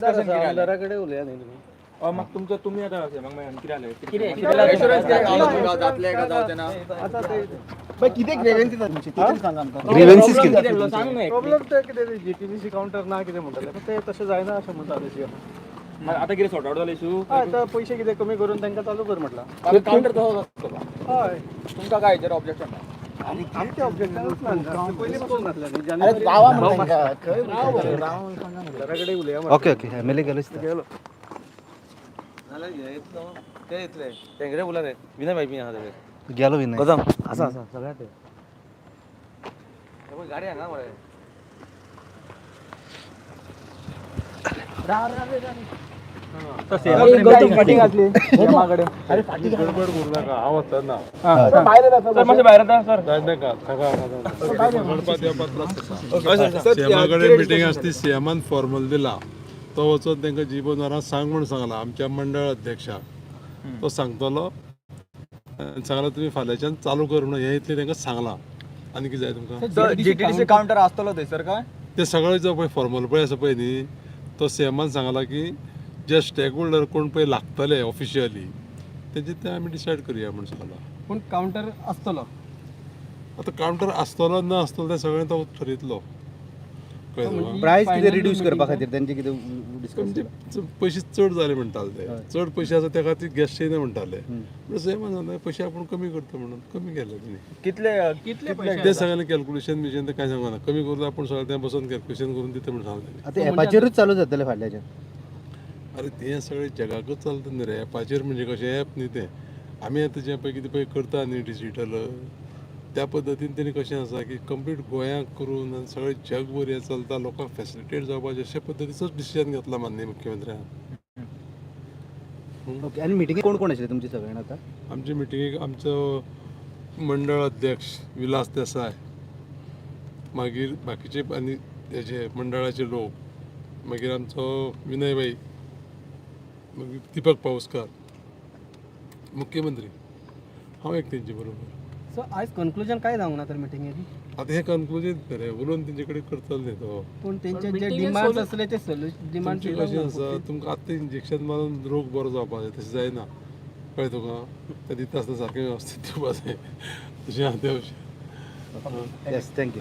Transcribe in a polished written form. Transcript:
आमदाराकडे उलया न्ही तुमी. मग तुमचं तुम्ही आता असेल, मग मागीर कितें जालें? एश्योरन्स कितें गावला तुमकां जातलें काय जावचें ना? आतां ते कितें ग्रेवेन्सीस तुमची ते तरी सांगा आमकां. ग्रीव्हन्सीस कितें? सांग न्हू एक. प्रॉब्लम ते कितें जीटीडीसी कावंटर ना कितें म्हणटाले, पण ते तशें जायना अशें म्हणटाले सी एम. मग आता कितें सॉर्ट आउट जालें इशू? हय, आतां पयशे कितें कमी करून तांकां चालू कर म्हटलां. कावंटर तसोच आसतलो. हय. तुमकां काय हेचेर ऑब्जेक्शन ना? आमचें ऑब्जेक्शनूच ना, पयलीं पासून नासलें न्ही. अरे जानेवारी रावा म्हण तांकां. खंय रावा म्हण सांगा न्ही. आमदारा कडेन उलया म्हटलें. ओके ओके, एमएलए गेलो दिसता. गेलो. ते येतले तेंगडे उरला रे विनय भाई बी आहा तेजे. गेलो विनय. कदम आसा आसा सगळ्या ते हे पळय गाडी हांगा मरे. गौतम घातली गडबड करू नका, हांव वचना. सर मातशें भायर येता सर. जायनाका थाका गणपत येवपाक त्रास जाता. सीएमा कडेन मिटींग आसली, सीएमान फॉर्मल दिला, तो वचोन तांकां जीबोन वरां सांग म्हूण सांगला आमच्या मंडळ अध्यक्षाक. तो सांगतलो आनी सांगला तुमी फाल्यांच्यान चालू कर म्हणून. हें इतलें तांकां सांगलां. आनी कितें जाय तुमकां? जीटीडीसी कावंटर आसतलो थंयसर काय? ते सगळे जो पळय फॉर्मल पळय आसा पळय न्ही, तो सीएमान सांगला की जे स्टेक होल्डर कोण पळय लागतले ऑफिशियली तेजे ते आमी डिसायड करुया म्हूण सांगला. पूण कावंटर आसतलो. आतां कावंटर आसतलो ना आसतलो तें सगळें तो ठरयतलो, कळ्ळें तुका? प्रायस कितें रिड्यूस करपा खातीर तेंचे कितें डिस्कस? म्हणजे पयशे चड जाले म्हणटाले ते, चड पयशे आसा त्या खातीर गॅस्ट येयना म्हणटाले. पूण सेम जालें, पयशे आपूण कमी करता म्हणून कमी केले तेणी. कितले कितले ते सगळें कॅल्कुलेशन बिशन ते कांय सांगना, कमी करून आपूण सगळें तें बसून कॅल्कुलेशन करून दिता म्हण सांगलें तेणी. आतां एपाचेरूच चालू जातलें फाल्यांच्यान. अरे तें सगळें जगाकूच चलता न्ही रे एपाचेर. म्हणजे कशें एप न्ही तें, आमी आतां जें पळय कितें पळय करता न्ही डिजिटल, त्या पद्दतीन तेणी कशें आसा की कंप्लीट गोंयाक करून आनी सगळें जगभर हें चलता, लोकांक फेसिलिटेट जावपाचें अशे पद्दतीचोच डिसिजन घेतला माननीय मुख्यमंत्र्यान. ओके, आनी मिटिंगेक कोण कोण आशिल्ले तुमचे सगळ्यान आतां? आमचे मिटिंगेक आमचो मंडळ अध्यक्ष विलास देसाय, मागीर बाकीचे आनी हेजे मंडळाचे लोक, मागीर आमचो विनय भाई, मागीर दीपक पावसकार, मुख्यमंत्री, हांव एक तेंचे बरोबर. सो आयज कन्क्लुजन काय जावंक ना तर मिटिंगेन? आतां हें कन्क्लुजन रे, उलोवन तेंचे कडेन करतले न्ही तो. पूण तेंचे जे डिमांड्स आसले ते सोल्युशन डिमांड्स तुमचें कशें आसा, तुमकां आत्तां इंजेक्शन मारून रोग बरो जावपाक जाय, तशें जायना, कळ्ळें तुका? तें दिता आसतना सारकें वेवस्थीत दिवपा जाय, तशें आहा तें. Yes, thank you.